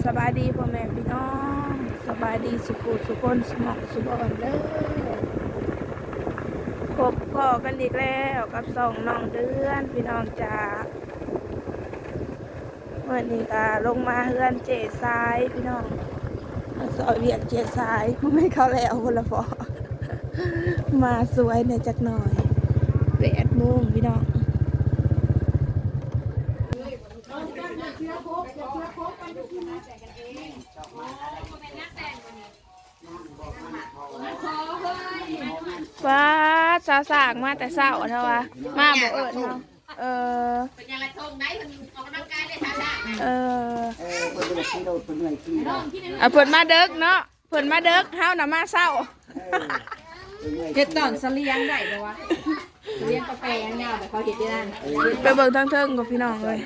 ສະບາຍດີພໍ່ແມ່ພີ່ນ້ອງ ສະບາຍດີສຸຜູ້ສຸຄົນ ສຸໝ່ອງສຸບ່ອນເດີ. ພົບພໍ້ກັນອີກແລ້ວກັບຊ່ອງນ້ອງເດືອນ ພີ່ນ້ອງຈ໋າ. ມື້ນີ້ກໍລົງມາເຮືອນເຈ້ຊາຍພີ່ນ້ອງ ມາຊ່ອຍວຽກເຈ້ຊາຍ. ບໍ່ແມ່ນເຂົາແລ້ວພຸ້ນລະພໍ ມາສວຍແດ່ຈັກໜ່ອຍ ແປດໂມງພີ່ນ້ອງ. ປ້າດ ຊາວສ້າງມາແຕ່ເຊົ້າແທ້ວ່າ ມາບໍ່ເອີ້ນເຮົາ. ເອີ ເອີ ເອີ ເພິ່ນມາເດິກເນາະ ເພິ່ນມາເດິກ ເຮົານະມາເຊົ້າ. ເອີ ເຮັດຕອນສະລຽງໄດ້ບໍ່ວະ? ສະລຽງປາແປຍາວໆ ແບບເຂົາເຮັດຢູ່ນັ້ນ. ໄປເບິ່ງທາງເທິງກ່ອນພີ່ນ້ອງເອີຍ.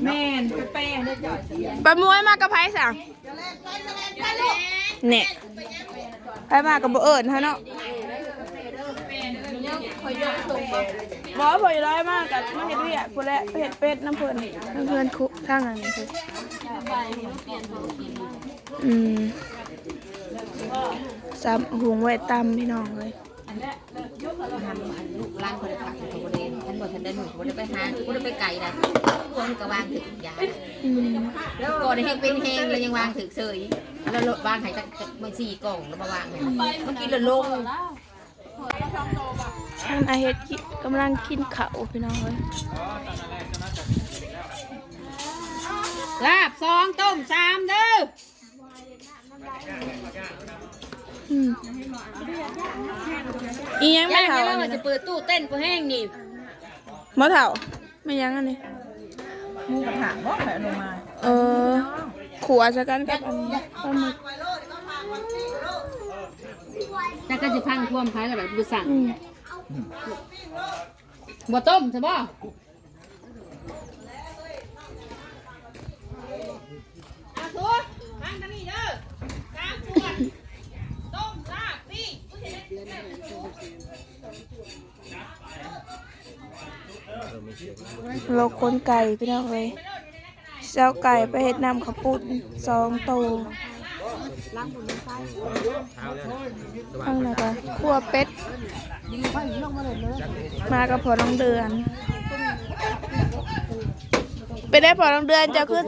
ແມ່ນ ປາແປເດີຈ້ອຍສະລຽງ. ປ້າໝວຍມາກັບໃຜຊະ? ແນ່ ໃຜມາກໍບໍ່ເອີ້ນເຮົາເນາະ. ບໍ່ ພໍອີຫຼ້ອຍມາກໍມາເຮັດວຽກພຸ້ນແຫຼະ ໄປເຮັດເປັດນຳເພິ່ນ ທາງເຮືອນຄຸ ທາງອັນນີ້ພຸ້ນ. ອືມ ຕຳບັກຫຸ່ງໄວ້ຕຳພີ່ນ້ອງເອີຍ. ທຳອັນລູກຫຼານເພິ່ນພັກ ເຂົາບໍ່ໄດ້ ຄັນບໍ່ທັນໄດ້ໜຸ່ງ ເຂົາບໍ່ໄດ້ໄປຫາ ບໍ່ໄດ້ໄປໄກໃດ ພວກນີ້ກໍວາງຖືກຢາ. ອືມ ກໍໄດ້ແຮງເປັນແຮງ ແລ້ວຍັງວາງຖືກເສີຍ ແລ້ວລົດວາງໃຫ້ຈັກ ຈັກ ມັນສີ່ກ່ອງ ແລ້ວມາວາງໃຫ້ ມັນກິນແລ້ວລົງ. ທາງອາເຮັດກິ ກຳລັງກິນເຂົ້າພີ່ນ້ອງເອີຍ. ລາບສອງ ຕົ້ມສາມເດີ. ອືມ ອີຫຍັງແມ່ເຖົ້າ ອັນນີ້ນະ ຈະເປີດຕູ້ເຕັ້ນພໍແຮງນີ້. ບໍ່ເຖົ້າ ແມ່ນຫຍັງອັນນີ້? ໝູກະທະບໍ່? ຂ້ອຍເອົາລົງມາ. ເອີ ຂົ້ວໃສ່ກັນກັບອັນປາໝຶກ. ຈັກກໍຊິພັງຄວາມໃຜກໍໄດ້ ບໍ່ສັ່ງ. ອືມ ບໍ່ຕົ້ມຊະບໍ່? ໂລກຂົນໄກ່ພີ່ນ້ອງເອີຍ ເອົາໄກ່ໄປເຮັດນ້ຳເຂົ້າປຸ້ນສອງໂຕ. ທາງນັ້ນກໍຂົ້ວເປັດ ມາກັບພໍ່ນ້ອງເດືອນ. ເປັນໄດພໍ່ນ້ອງເດືອນ ເຈົ້າຄື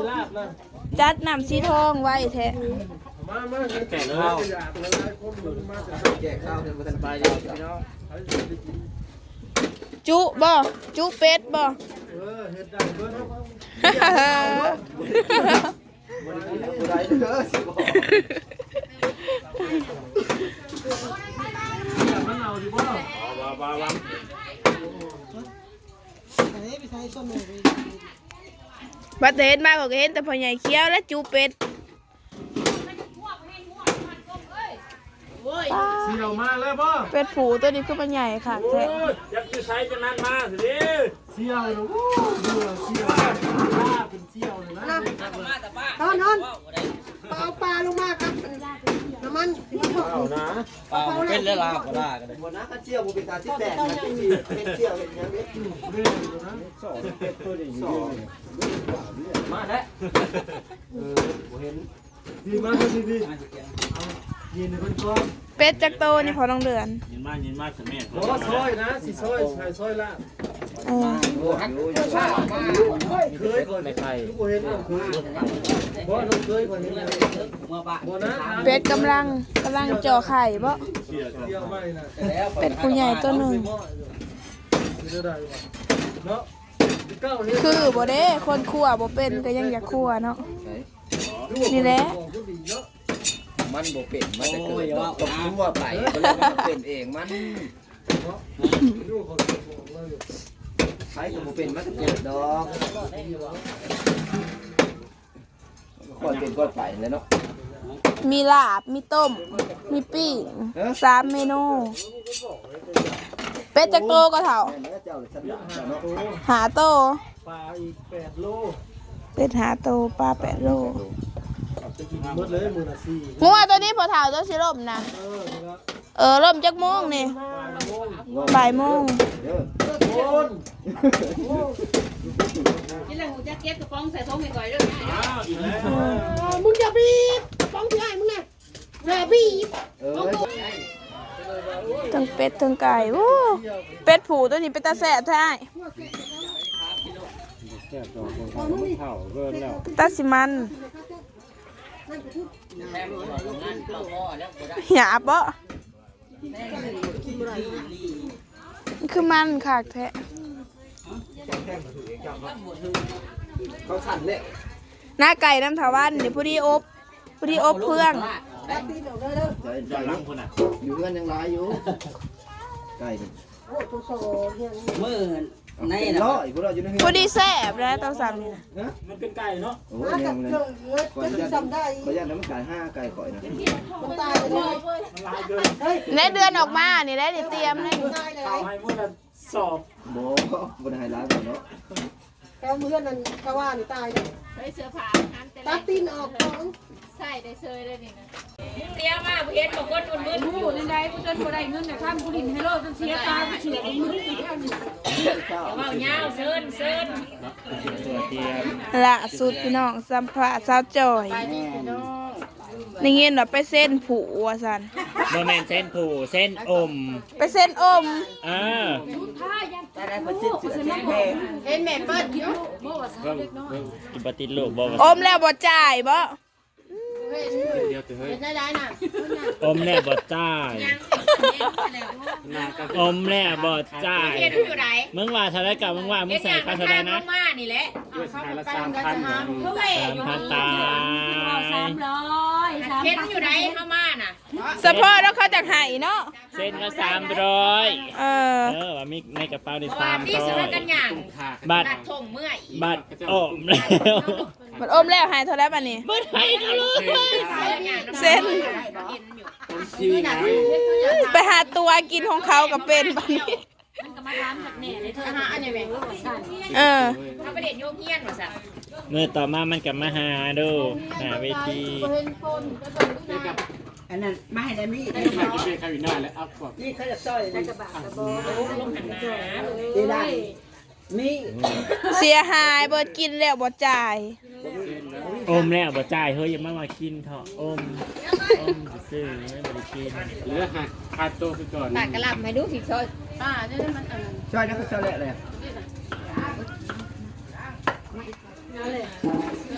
ຈັດນ້ຳສີທອງໄວແທ້? ມາ ມາ ແຈກເຂົ້າ ແຈກເຂົ້າ ຍັງບໍ່ທັນໄປຢູ່ພີ່ນ້ອງ. ຈຸບໍ່? ຈຸເປັດບໍ່? ເອີ ເຮັດໄດ້ເບິດ. ບໍ່ໄດ້ກິນ ບໍ່ໄດ້ເດີ ຊິບອກ. ມັນເອົາຢູ່ບໍ່? ວ່າ ວ່າ ວ່າ ວ່າ. ບັດເຫັນມາ ຂ້ອຍກໍເຫັນແຕ່ພໍ່ໃຫຍ່ຂຽວ ແລະ ຈູເປັດ. ສ່ຽວມາແລ້ວບໍ່? ເປັດຜູ້ໂຕນີ້ຄືມັນໃຫຍ່ຄັກແທ້. ໂອ້ຍ ຢາກຢູ່ໃສຈັ່ງນັ້ນມາຊິເດ້. ສ່ຽວນະ ໂອ້ ເບື່ອສ່ຽວ ເປັນສ່ຽວເລີຍນະ. ນອນ ນອນ ເອົາປາລົງມາກັບນ້ຳມັນ ເອົານະ. ປາບໍ່ເປັນແລ້ວລາວກໍລາກໍໄດ້. ບໍ່ນະ ຄັນສ່ຽວບໍ່ເປັນຕາສິແຕກນະ ເຮັດສ່ຽວເຮັດຫຍັງເດ້. ມາແລ້ວ ເອີ ບໍ່ເຫັນ. ພີ່ ມາ ພີ່ ພີ່ ເອົາ ຢືນໃຫ້ເພິ່ນກ່ອນ. ເປັດຈັກໂຕນີ້ພໍ່ນ້ອງເດືອນ? ຢືນມາ ຢືນມາຊະແມ່. ບໍ່ ຊອຍນະ ຊິຊອຍ ໃຫ້ຊອຍລາບ. ເອີ ເຄີຍຂ້ອຍຄືບໍ່ເຫັນນ້ອງເຄີຍ. ບໍ່ ນ້ອງເຄີຍຂ້ອຍເຫັນແລ້ວ. ບໍ່ນະ ເປັດກຳລັງ ກຳລັງເຈາະໄຂ່ບໍ່? ເປັດຜູ້ໃຫຍ່ໂຕໜຶ່ງ. ເປັນໄດ້ວະ ເນາະ. ຄືບໍ່ເດ້ ຄົນຂົ້ວບໍ່ເປັນກໍຍັງຢາກຂົ້ວເນາະ. ນີ້ແຫຼະ ມັນບໍ່ເປັນມາແຕ່ເກີດດອກ ຕ້ອງຂົ້ວໄປ ກໍເລີຍມາເປັນເອງມັນ. ໃຜກໍບໍ່ເປັນມາແຕ່ເກີດດອກ ມັນກໍຄ່ອຍເປັນຄ່ອຍໄປແຫຼະເນາະ. ມີລາບ ມີຕົ້ມ ມີປີ້ງ ເອີ ສາມເມນູ. ເປັດຈັກໂຕກໍເຖົ້າ? ແມ່ນແລ້ວ ເຈົ້າລະສັນດານເຈົ້າເນາະ. ຫ້າໂຕ. ປາອີກແປດໂລ. ເປັດຫ້າໂຕ ປາແປດໂລ. ເອົາໄປກິນໝົດເລີຍມື້ລະສີ່. ງົວໂຕນີ້ພໍ່ເຖົ້າ ໂຕຊິລົ້ມນະ. ເອີ ນີ້ລະ. ເອີ ລົ້ມຈັກໂມງນີ້? ບ່າຍໂມງ. ບ່າຍໂມງ. ເດີ ໂອ້ຍ ກິນແລ້ວຮູ້ຈັກເກັບກະປ໋ອງໃສ່ຖົງໃຫ້ຂ້ອຍເດີ. ອ້າວ ອີກແລ້ວ. ເອີ ມຶງຢ່າ ບີບ ປ້ອງທີ່ອ້າຍມຶງນະ ແມ່ບີບ ເອີຍ ທັງເປັດທັງໄກ່. ໂອ້ ເປັດຜູ້ໂຕນີ້ເປັນຕາແຊບແທ້ອ້າຍ. ແຊບດອກ ເຂົາເຖົ້າເກີນແລ້ວ ຕາຊິມັນ ຫຍາບບໍ່? ຄືມັນຄັກແທ້. ເຂົາສັ່ນແລ້ວ ໜ້າໄກ່ນຳຖາວັນນີ້ ຜູ້ດີອົບ ຜູ້ດີອົບເຟືອງ. ຢູ່ເຮືອນຍັງຫຼາຍຢູ່ ໄກ່ນີ້. ມື້ ໃນ ເປັນຮ້ອຍພຸ້ນເນາະ ຢູ່ໃນເຮືອນ ພໍດີແຊບແລ້ວ ເຕົາສ່ຳນີ້ນະ. ຮະ? ມັນເປັນໄກ່ເນາະ. ໂອ້ຍ ແນວນີ້ ຂ້ອຍຢ້ານ ຂ້ອຍຢ້ານມັນກາຍຫາໄກ່ຂ້ອຍນະ ມັນຕາຍເລີຍ ມັນຫຼາຍເກີນ. ໃນເດືອນອອກມານີ້ໄດ້ນີ້ ຕຽມເລີຍ ເອົາໃຫ້ມື້ລະສອບ. ບໍ່ ບໍ່ໄດ້ໃຫ້ຫຼາຍເນາະ. ແຖວເຮືອນນັ້ນກະວ່ານີ້ຕາຍເດ້. ເຮີ້ຍ ເສື້ອຜ້າຫັ້ນແຕ່ ຕັດຕີນອອກກ່ອນ ໃສ່ໄດ້ເຊີຍເດ້ນີ້ນະ. ດຽວມາບໍ່ເຫັນບໍ່ຄົນມຶນໆ ຮູ້ແນວໃດ ຜູ້ຈົນບໍ່ໄດ້ເງິນນະ ຄຳຜູ້ຫຼິ້ນໄຮໂລຈົນເສຍຕາ ຜູ້ເສືອບໍ່ມຶນອີກແລ້ວນີ້. ເວົ້າຍາວ ເຊີນ ເຊີນ. ລ່າສຸດພີ່ນ້ອງ ສຳພາດສາວຈ້ອຍ ໄດ້ຍິນວ່າໄປເຊັນຜູ້ວ່າຊັ້ນ. ບໍ່ແມ່ນເຊັນຜູ້ ເຊັນອົມ ໄປເຊັນອົມ. ເອີ ເຫັນແມ່ເປີດຢູ່ ເບິ່ງ ເບິ່ງ ຊິບໍ່ຕິດລູກບໍ່ ອົມແລ້ວບໍ່ຈ່າຍບໍ່? ເຫັນ ດຽວເຮີ້ຍ ເຮັດໄດ້ນະ ອົມແລ້ວບໍ່ຈ່າຍ ອົມແລ້ວບໍ່ຈ່າຍ. ເຫັນຢູ່ໃດ ມຶງວ່າເທົ່າໃດກະມຶງວ່າ ມຶງໃສ່ຄ່າເທົ່າໃດນະ? ມານີ້ແຫຼະ ເອີຍ ໃຫ້ລະສາມພັນ ສາມພັນຕາຍ ສາມຮ້ອຍ ເຫັນຢູ່ໃດເຮົາມານະ. ສະເພາະເນາະ ເຂົາຈັກໃຫ້ເນາະ ເຊັນມາສາມຮ້ອຍ. ເອີ ເອີ ວ່າມີໃນກະເປົານີ້ສາມຮ້ອຍ ບັດ ບັດອົມແລ້ວ ບັດອົມແລ້ວໃຫ້ເທົ່າໃດບາດນີ້? ບໍ່ໃຫ້ເຂົາເລີຍ ເຊັນ ໄປຫາຕົວະກິນຂອງເຂົາກະເປັນບາດນີ້. ມັນກະມາຖາມຈັກແນ່ເລີຍ ເອີ ເອີ ເຮົາໄປເຮັດໂຮງຮຽນວ່າຊັ້ນ. ມື້ຕໍ່ມາມັນກະມາຫາໂດ ໜ້າເວທີ ອັນນັ້ນມາໃຫ້ແດ່ມີ ມາກິນເບຍຄາວິນາແລ້ວ ເອົາພວກນີ້ເຂົາຈະຊ່ອຍ ໃສ່ກະບະກະບໍ່ ລົງຫັ້ນນະ ເດດາ ມີ ເສຍຫາຍເບິດ ກິນແລ້ວບໍ່ຈ່າຍ ອົມແລ້ວບໍ່ຈ່າຍ. ເຮີ້ຍ ຢ່າມາວ່າກິນເຖາະ ອົມ ອົມຊື່ໆ ບໍ່ໄດ້ກິນ. ເຫຼືອຫາ ຄາໂຕຄືກ່ອນ ຕາກະລຳໃຫ້ດູຊິ ຊ່ອຍ ຕານີ້ມັນອັນ ຊ່ອຍນະ ກະຊ່ອຍແຫຼະແຫຼະ.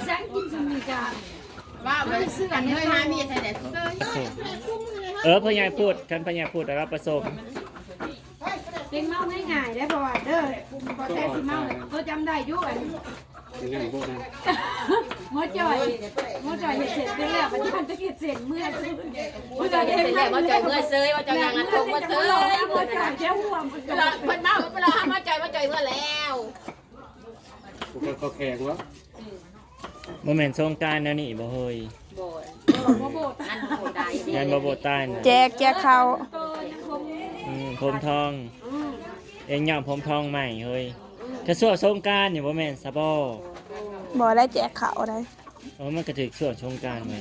ສັງກິນຊຸມນີ້ກະ ວ່າໄປຊື້ອັນເຮີຍ ຫາມີດໃຫ້ແດ່. ເອີ ພໍ່ໃຫຍ່ພຸດ ຄັນພໍ່ໃຫຍ່ພຸດລາວປະສົມ ເປັນເມົາງ່າຍໆ ເດ້ ເພາະວ່າເດີ ພໍແຕ່ຊິເມົາ ໂຕຈຳໄດ້ຢູ່ ອັນ ຍັງບໍ່ນະ ໝໍຈ່ອຍ ໝໍຈ່ອຍເຮັດເສັດແລ້ວ ບັດນີ້ເພິ່ນຈະເຮັດເສັດເມືອ ໝໍຈ່ອຍເຮັດເສັດແລ້ວ ໝໍຈ່ອຍເມືອເຊີຍ ໝໍຈ່ອຍຍ່າງອັດທົງເມືອເຊີຍ. ເພິ່ນເມົາ ເພິ່ນເອົາໝໍຈ່ອຍ ໝໍຈ່ອຍເມືອແລ້ວ. ບໍ່ແຂງວະ ບໍ່ແມ່ນສົງການແນວນີ້ບໍ່ເຮີຍ? ບໍ່ ບໍ່ໂບດ ອັນບໍ່ໂບດຕາຍ ແມ່ນບໍ່ໂບດຕາຍນະ ແຈກ ແຈກເຂົ້າ ອືມ ຜົມທອງ ອືມ ເອັງຍ້ອມຜົມທອງໃໝ່ເຮີຍ ກະຊ່ວງສົງການນີ້ບໍ່ແມ່ນຊະບໍ່? ບໍ່ໄດ້ແຈກເຂົ້າໄດ໋. ເອີ ມັນກະຖືກຊ່ວງສົງການໃໝ່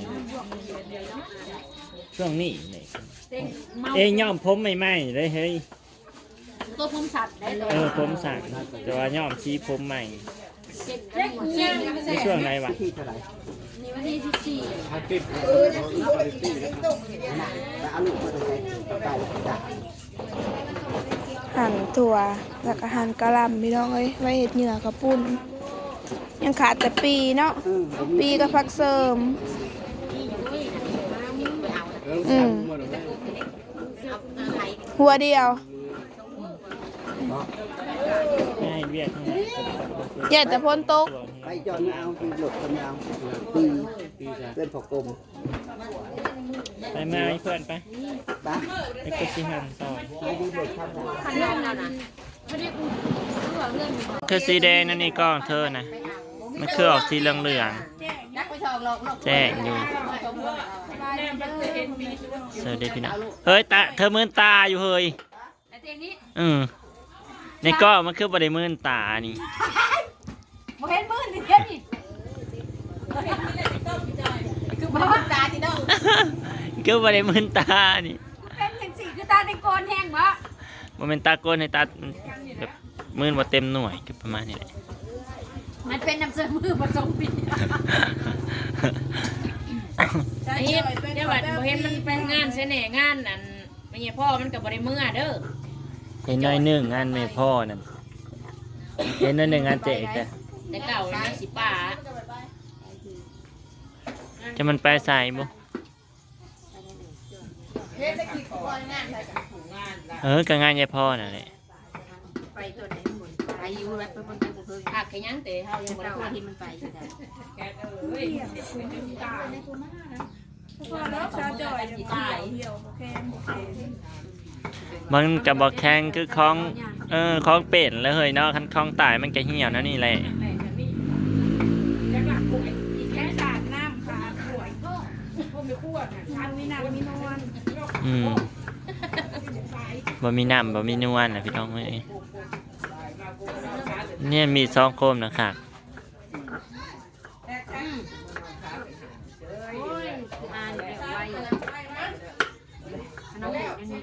ຊ່ວງນີ້ນີ້ ເອັງຍ້ອມຜົມໃໝ່ໆ ເດ້ເຮີຍ. ໂຕຜົມສັ້ນໄດ໋ ເອີ ຜົມສັ້ນ ແຕ່ວ່າຍ້ອມສີຜົມໃໝ່ ໃນຊ່ວງໃດວະ? ນີ້ວັນທີສິບສີ່ ຫັ້ນຖົ່ວ ແລ້ວກະຫັ້ນກະຫຼ່ຳ ພີ່ນ້ອງເອີຍ ໄວ້ເຮັດເຫຍື່ອເຂົ້າປຸ້ນ. ຍັງຂາດແຕ່ປີເນາະ ປີກັບຜັກເສີມ ອືມ ຫົວດຽວ ຢ້ານແຕ່ຝົນຕົກ ໄປຈອດມາເອົາ ລົດເພິ່ນມາເອົາ ເປັນພໍ່ກົມ ໄປມາເພື່ອນໄປ ໄປ ໄປກະຊິຫັນຊອຍ ຄືສີແດງນັ້ນນີ້ ກ້ອງເທີນະ ມັນຄືອອກສີເຫຼືອງໆ ແຈ້ງຢູ່. ສະບາຍດີພີ່ນ້ອງ ເຮີຍ ຕາ ເທີມື່ນຕາຢູ່ເຮີຍ. ອື ໃນກ້ອງມັນຄືບໍ່ໄດ້ມື່ນຕານີ້ ບໍ່ເຫັນມື່ນນີ້ ຄືບໍ່ໄດ້ມື່ນຕານີ້ ຄືບໍ່ໄດ້ມື່ນຕານີ້ ເປັນຈັ່ງຊີ້ ຄືຕາແຕ່ງກອນແຮງບໍ່? ບໍ່ແມ່ນຕາກົນໃຫ້ຕາ ແບບ ມື່ນບໍ່ເຕັມໜ່ວຍ ຄືປະມານນີ້ແຫຼະ ມັນເປັນນຳເຊື້ອມືບໍ່ສົມປີ. ນີ້ ແຕ່ວ່າບໍ່ເຫັນມັນໄປງານໃສແດ່ ງານອັນແມ່ໃຫຍ່ພໍ່ມັນກໍບໍ່ໄດ້ເມືອເດີ. ເຫັນໜ້ອຍໜຶ່ງງານແມ່ພໍ່ນັ້ນ ເຫັນໜ້ອຍໜຶ່ງງານເຈກແຕ່ ແຕ່ເກົ່າມັນຊິປາ ຈະມັນໄປໃສບໍ່? ເອີ ກໍງານຍາຍພໍ່ນັ້ນແຫຼະ. ໄປຕົວໃດ? ໄປຢູ່ແລ້ວ ໄປເບິ່ງໄປບໍ່ເບິ່ງ ຄັກຄືຫຍັງ ແຕ່ເຮົາຍັງບໍ່ໄດ້ເຫັນມັນໄປຢູ່ໃດ. ພໍແລ້ວ ສາວຈ່ອຍ ຊິຕາຍ ມັນກໍບໍ່ແຂງຄືຂອງ ເອີ ຂອງເປັນແລ້ວເຮີ້ຍເນາະ. ຄັນຂອງຕາຍມັນກໍຫ່ຽວແນວນີ້ແຫຼະ. ແຂງສາດນ້ຳຂາດ ອືມ ບໍ່ມີນ້ຳ ບໍ່ມີນວນນະພີ່ນ້ອງເອີຍ. ນີ້ມີດສອງຄົມນະຄັກ. ອືມ ໂອ້ຍ ຄືອ່ານແບບໄວ ອັນນັ້ນແບບນີ້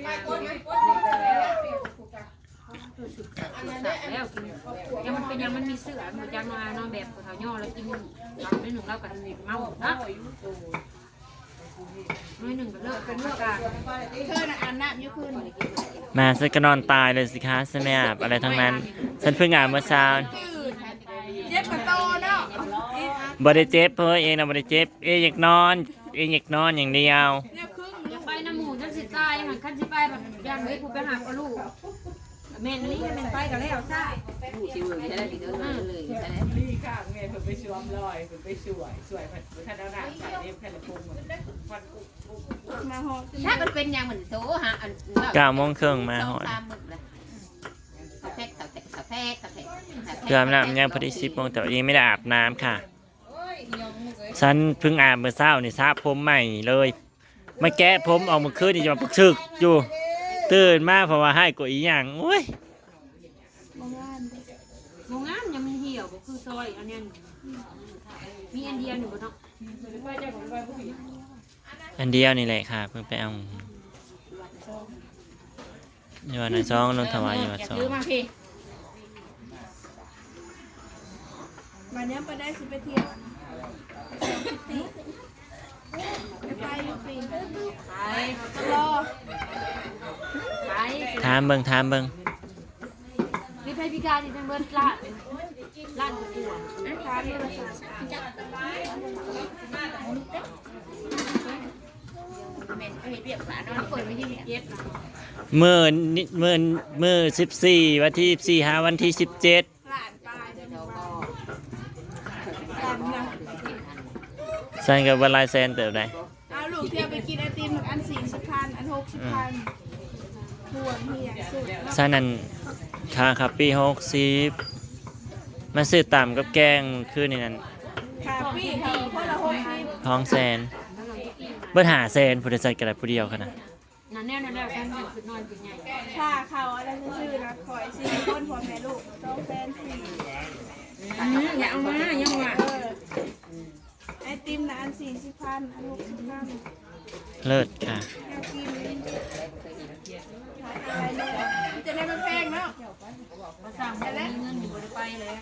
ຄືສຸດສັກແລ້ວ ຍັງມັນເປັນຫຍັງ ມັນມີເຊື້ອ ບໍ່ຈັກວ່າເນາະ ແບບເຖົ້າຍໍລາວກິນເຫຼົ້າໜ້ອຍໜຶ່ງ ລາວກໍເມົາເນາະ. ໜ້ອຍໜຶ່ງກໍເລີກ ເປັນອາການ ເທີນະອາບນ້ຳຢູ່ຄືນ ມາ ຊັ້ນກໍນອນຕາຍເລີຍຊິຄະ ຊັ້ນໄມ່ອາບອະໄລທັງນັ້ນ ຊັ້ນເພິ່ງອາບເມື່ອເຊົ້າ. ເຈັບກະໂຕເນາະ ບໍ່ໄດ້ເຈັບ ເຮີ້ຍ ເອງນະບໍ່ໄດ້ເຈັບ ເອງຢາກນອນ ເອງຢາກນອນຢ່າງດຽວ. ແນວຄຶ້ງ ຢ່າໄປນຳໝູ່ ຈັ່ງຊິຕາຍ ຄັນຊິໄປບັດຢ້ານມີຜູ້ໄປຮັບເອົາລູກ. ແມ່ນນີ້ ແມ່ນໄປກໍແລ້ວຊະ ຮູ້ຊິເວີຢູ່ໃສລະ ຊິເດີນມາເລີຍຢູ່ໃສລະ. ນີ້ຂ້າງແມ່ເພິ່ນໄປຊວມລອຍ ເພິ່ນໄປຊ່ວຍ ຊ່ວຍເພິ່ນ ບໍ່ທັນເອົານ້ຳໃສ່ເດ້ ເພິ່ນລະປຸງມັນ ມັນກຸກກຸກກຸກ ມາຮອດ ຈັກມັນເປັນຫຍັງ ມັນໂທຫາອັນ ເກົ້າໂມງເຄິ່ງມາຮອດ ສອງສາມມື້ລະ ສະແພກ ສະແພກ ສະແພກ ສະແພກ ເພື່ອອາບນ້ຳຍັງພໍດີສິບໂມງ ແຕ່ວ່າຍັງບໍ່ໄດ້ອາບນ້ຳຄ່ະ. ຊັ້ນເພິ່ງອາບມື້ເຊົ້ານີ້ ສະຜົມໃໝ່ເລີຍ. ມາແກະຜົມອອກມື້ຄືນນີ້ ຈະມາປຶກຊຶກຢູ່ ຕື່ນມາເພາະວ່າຮ້າຍກວ່າອີ່ຫຍັງ ໂອ້ຍ ບໍ່ງາມເດ້ ບໍ່ງາມ ຍັງມັນຫ່ຽວ ບໍ່ຄືຊອຍອັນນັ້ນ ມີອັນດຽວນີ້ບໍ່ເນາະ ອັນດຽວນີ້ແຫຼະຄ່ະ ເພິ່ງໄປເອົາ ຢູ່ວ່ານາຊອງ ລົງຖວາຍຢູ່ວ່າຊອງ. ບັດຍາມປາໄດ້ຊິໄປທ່ຽວ ໄປຢູ່ປີ ໄປ ລໍ ໄປ ຖາມເບິ່ງ ຖາມເບິ່ງ ມີໃຜພິການທີ່ຈັ່ງເບິດລ້ານ ລ້ານກວ່າ ຖາມເບິ່ງ ແມ່ນເຮັດວຽກຫຼາຍເນາະ ເປີດວັນທີສິບເຈັດ ມື້ນີ້ ມື້ ມື້ສິບສີ່ ວັນທີສິບສີ່ ຫາວັນທີສິບເຈັດ ລ້ານປາຍເດີ ລ້ານນະ ຊັ້ນກໍບໍ່ຫຼາຍແສນເຕີບໄດ໋. ເອົາລູກທ່ຽວໄປກິນໄອຕິມ ອັນສີ່ສິບພັນ ອັນຫົກສິບພັນ ອືມ ຫ່ວງເຮຍສຸດເນາະ ຊັ້ນນັ້ນ ຄ່າຄາປີ້ຫົກສິບ ມາຊື້ຕຳກັບແກງມື້ຄືນນີ້ນັ້ນ ຄ່າປີ້ເຂົາຄົນລະຫົກສິບ ສອງແສນ ເບິດຫ້າແສນ ຜູ້ໃດໃສ່ກໍໄດ້ຜູ້ດຽວຂະໜາດ. ນັ້ນແນວນັ້ນແລ້ວ ຊັ້ນເປັນນ້ອຍເປັນໃຫຍ່ ຄ່າເຂົ້າອັນນັ້ນຊື່ໆນະ ຂ້ອຍສີ່ຄົນ ພໍ່ແມ່ລູກ ສອງແສນສີ່ ອືມ ຢ່າເອົາມາ ຍັງວ່າ ເອີ ໄອຕິມນະ ອັນສີ່ສິບພັນ ອັນຫົກສິບພັນ ເລີດຄ່ະ ແນວກິນ ຈະໄດ້ບໍ່ແພງເນາະ ບໍ່ສັ່ງ ບໍ່ມີເງິນ ບໍ່ໄດ້ໄປແລ້ວ.